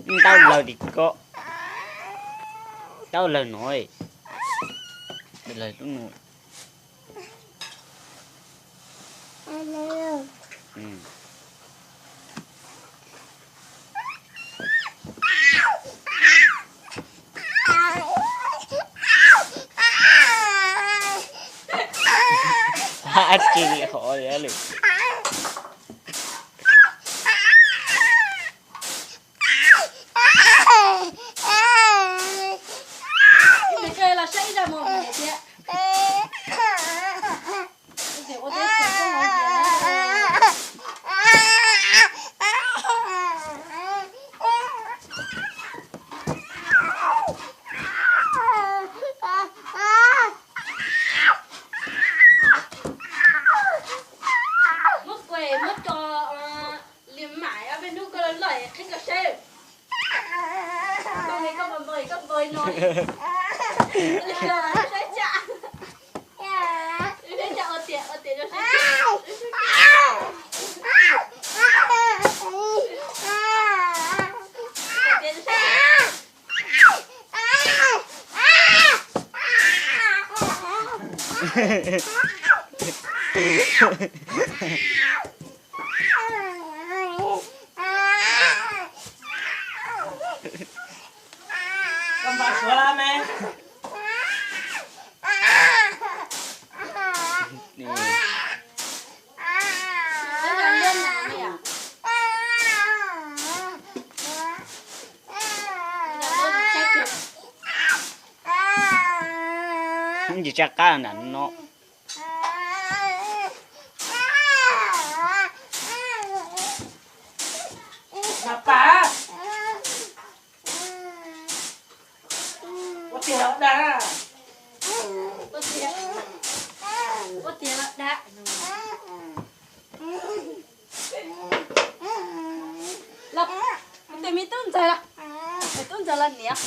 Ntau lawg tim ko, ntau lawg no, lawg lub no. Ab tsi li qhov li lawm. Muab kuas muab tso li mam ob peb hnub koj loj loj qhib koj saib. Koj npog koj npog koj npog no. Saib tsam, saib tsam ua tias ua tias rau saib. Koj npog suav lawm me. Tsis tsa qab nram no. Mas pas, ua tiag los dag? Ua tiag los dag? Los, tus me tub ntxawg los, me tub ntxawg los niam.